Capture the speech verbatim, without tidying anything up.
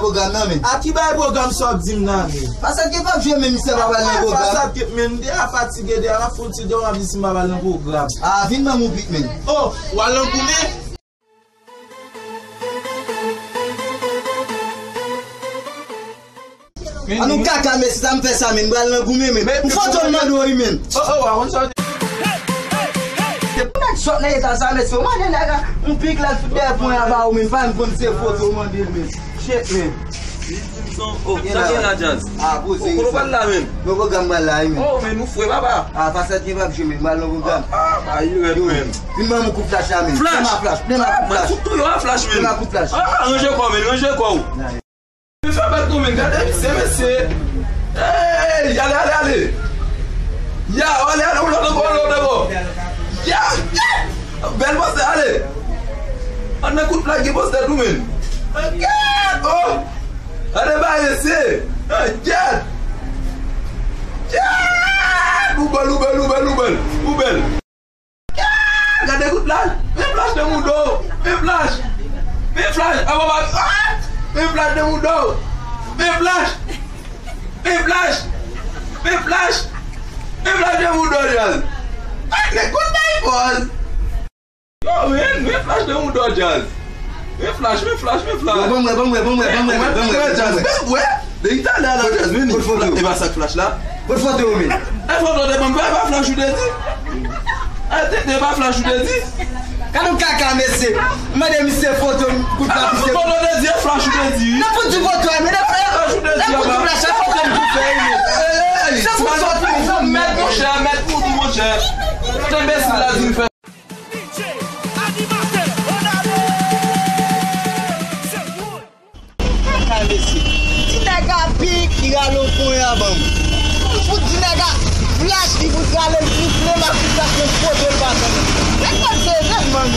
Pwogram nan, men. A ki bagay pwogram sa w ap di m nan, men? Fasad Kep ap jwe, men misye pa pral nan pwogram. Fasad Kep, men, m deja fatige, deja m ap fè yon ti dòmi, m ap di si m pa pral nan pwogram. A, vin ban m yon bit, men. Oh, w al nan goumen? An nou kaka, mesye, sa m fè sa, men, m pral nan goumen, men. M foto m mande w, wi, men. Oh, oh, a konn sa w di. Pou nèg sòt nan eta sa, mesye, w mande nèg la, yon pik la, l fout dèyè pwen a ba ou, men, pa menm konn se foto w mande l, men. Shit, men. Li di m son, oh, sa gen la, Jazz? A, poze. Ou konnen w pral la, men. Mwen pwogram mwen la, wi, men. Oh, men nou fre, papa. A, Fasad Kep ap jwe, men, m pral nan pwogram. Ah, ah, ba, li rèd, men. Vin ban m kout flach la, men. Flach? Plen ma flach, plen ma kout flach. Mwen fout touye w a flach, men. Plen ma kout flach. Ah, ranje kò w, men, ranje kò w. Men fè bèt nou, men, gade misye, mesye. Hey, ale, ale, ale. Ya, ale, ale, ou lòt bò, ou lòt bò. Ya, ya. Bèl pòstè, ale. An nan kout plak gen pòstè tou, men. Gad, oh. Gade bagay, mesye. Gad. Gad. Ou bèl, ou bèl, ou bèl, ou bèl. Ou bèl. Gade kout flach. Men flach nan mouda w. Men flach. Men flach. A, papa. Ah! Men flach nan mouda w. Men flach. Men flach. Men flach. Men flach nan mouda w, Jazz. Ah, men kout bay pòz. Yo, men, men flach nan mouda w, Jazz. Men flach, men flach, men flach. Yo, ban mwen, ban mwen, ban mwen, ban mwen, ban mwen, ban mwen. Jazz, ban mwen. De Italya la, Jazz, vini. Kot foto? E pa sa k flach la? Kot foto yo, men? E foto te ban m, e pa flach ou te di? E te, te pa flach ou te di? Gade yon kaka, mesye. M mande misye foto, m kout la, misye. Foto te di, e flach ou te di. Nan fout di foto a, men nan flach ou te di, nan fout di flach, e foto m ki fè, men. Se pou sòt, men, mèt, monchè, mèt pou nou, monchè. Foto enbesil la di m fè. D J, animatè, ann ale! Se wood! Kaka, mesye. Ti nèg a pik, li rale yon konyen a ban m. Li fout di nèg a flach, li fout rale l, li fout plen ma kout flach, men foto l pa tann. Nèg la se nèg, man.